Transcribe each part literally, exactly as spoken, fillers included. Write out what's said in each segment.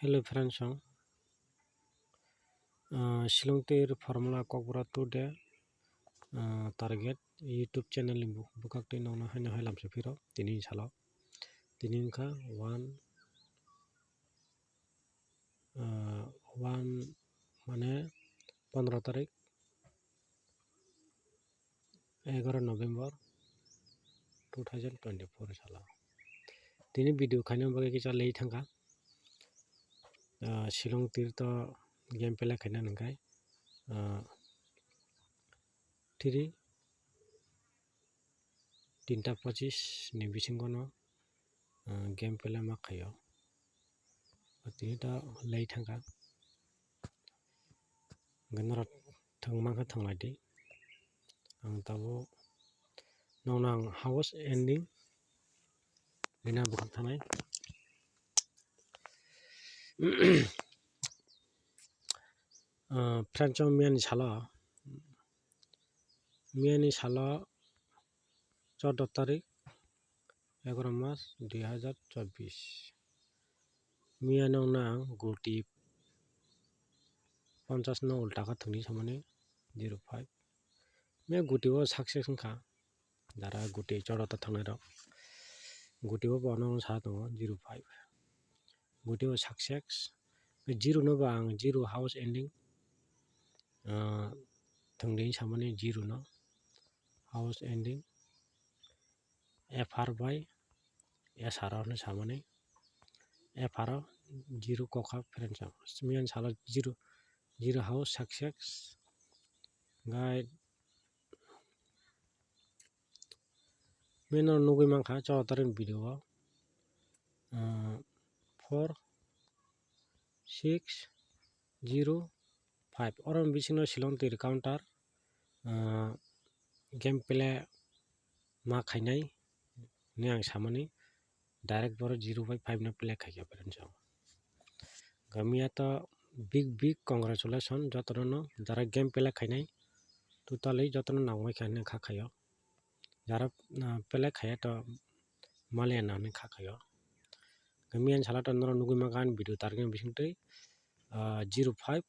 Hello friends, ang, ah, Shillong tir formula Kokborok today, ah, target YouTube channel ni bu-, bwkhak twi nokno haino hai lamsa phiro tini salo. Tini wngkha one, ah, one mane pondro tarik, egaroh November two thousand twenty-four salo. Tini video khaina bagwi kisa late thangkha. Ah, Shillong tir to game play khaina nangkhe, ah, three, tinta pochis ni bisingo no, ah, game play ma khaio. Tini to late thangkha. Hwnkhe norok thwng mankha thwnglaidi. Ang tabuk nokno ang house ending rina bwkhak thanai. Ah, friends, chwng miyani salo, miyani salo chordo tarik, egaroh mas dui hazar chobbish. Miya nokno ang guti ponchas no ulta kha thwngwi samani zero five. Miya guti o success wngkha. Jara guti chordo ta thangnairok. Guti o bo ano sa tongo zero five. Guti o success. Zero no bo ang zero house ending, ah, thwngwi samani zero no. House ending. F R by S R hinwi samani. F R o zero kokha friends. Miyan salo zero, zero house success. Gai meno nugwi mankha chordo tarik video o, ah, four six zero five. Oro bisingo Shillong tir counter, ah, game play ma khainai hinwi ang samani, direct boro zero by five no play khaikha friends. Miya to big big congratulation jotono no jara game play khainai, totally jotono nangbai kha hinwi kha khaio. Jara, ah, play khaiya to maliya na hinwi kha khaio. Miyan salo to norok nugwi mankha ani video target ni bisingtwi, ah, zero five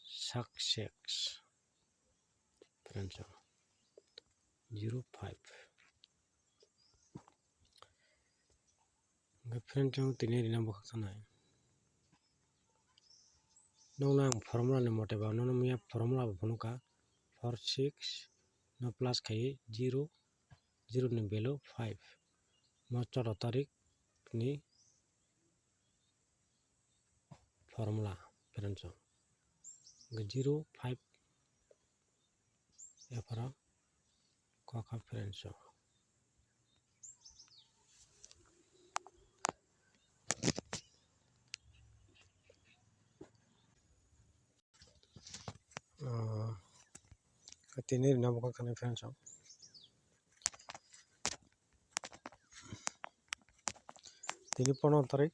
success. Friends, zero five. Hwnkhe friends, chwng tini rina bwkhak thanai. Nokno ang formula ni mote ba nono miya formula bo phunukha, four six no plus khai zero, zero ni value five. Mo chordo tarik ni formula friends. Zero five F R o kokha friends. Ah, tini rina bwkhak thanai friends. Tini pondro tarik,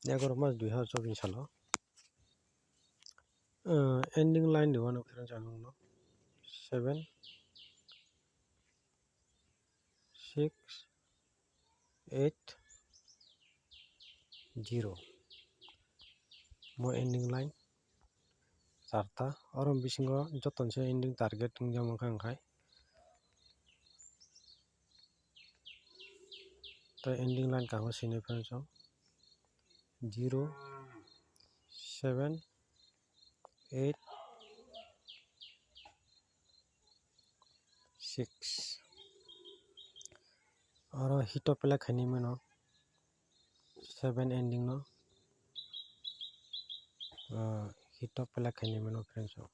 egaroh mas dui hazar chobbish salo. Ah, ending line di wano friends ang nukno seven six eight zero. Mo ending line charta. Oro bisingo joto ni se ending target wngya mankha wngkhai. Tei ending line kaham sinai phano chwng zero seven eight six. Oro hito play khainai mano seven ending no, ah, hito play khainai mano friends o.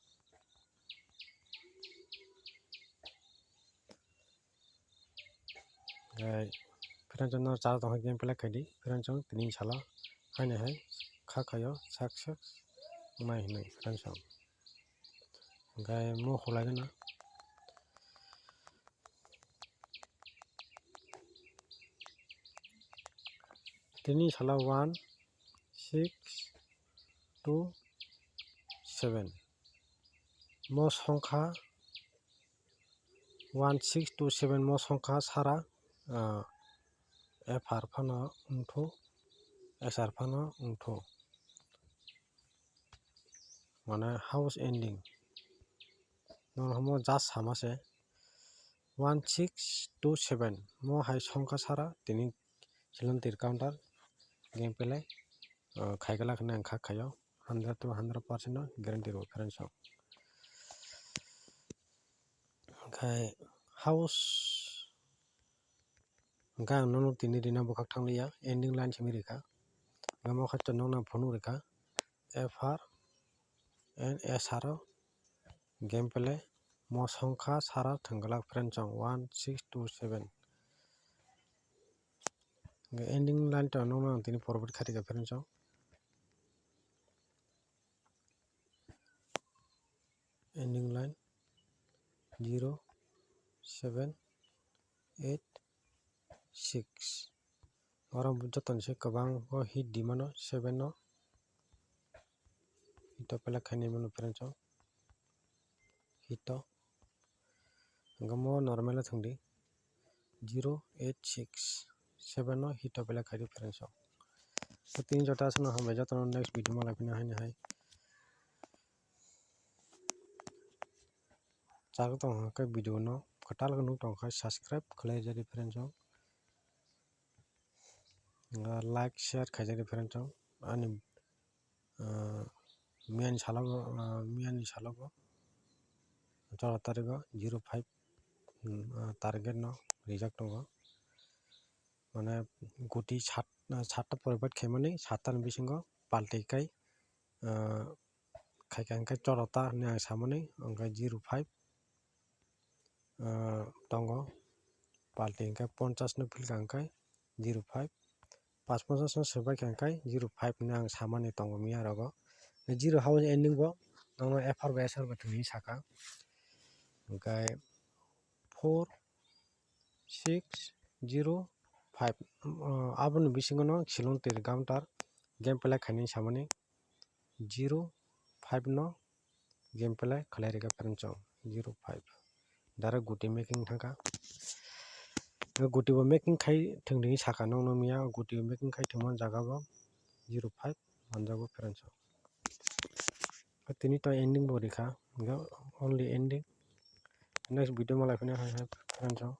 Gai friends no chal tong game play khaidi friends o tini salo haino hai kha khaio success nai hinwi friends o. Gai mo khulai gana. Tini salo one six two seven. Mo songkha one six two seven mo songkha sara, ah, F R phano wngthu. S R phano wngthu. Mane house ending. Nono hamo just sama se one six two seven. Mo hai songkha sara tini silon tir counter game play, ah, khaikala khna ang kha khaio. Hundred to hundred percent no guarantee rw friends o. Khai house hwnkhe ang nono tini rina bwkhak thangliya, ending line simi rikha. Omo khaito nokna phunuk rikha F R and S R o game play mo songkha sara thwngwlak friends o one six two seven. Hwnkhe ending line to nokno ang tini forward kharika friends o. Ending line zero seven eight six. Oro jotoni se kwbang o hit di mano seven no. Hit o pelek khainai mano friends o. Hit o. Hwnkhe mo normal o thwngdi. Zero eight six seven no hit o pelek khaidi friends o. Tini joto aswkno hambai jotono next video malai phina haini hai. Chagwi tongkha khe video no kwtal khe nuk tongkha subscribe khlai jadi friends o. Like share khaijadi friends o. Ani, ah, miyani salogo, ah, miyani salogo chwla tarigo zero five, um, ah, target no rijak tongo. Mane guti sat, ah, satta poribat khaimani sattani bisingo palti kai, ah, khaikha hwnkhe chorota hinwi ang samani, hwnkhe zero five, ah, tongo. Palti hwnkhe ponchash no philkha hwnkhe zero five, pach ponchash no swbaikha hwnkhe zero five hinwi ang samani tongo miya rogo. Zero house ending bo nono F R bai S R bai thwngwi saka. Hwnkhe four six zero five, ah, aboni bisingo no silon tir counter game play khainai samani. Zero five no game play khlai rikha friends o, zero five. Direct guti making thangkha. Guti bo making khai thwngdi saka nokno miya, guti bo making khai thwngmani jaga bo zero five manjago friends o. Tini to ending bo rikha, only ending. Next video malai phina hai hai friends o.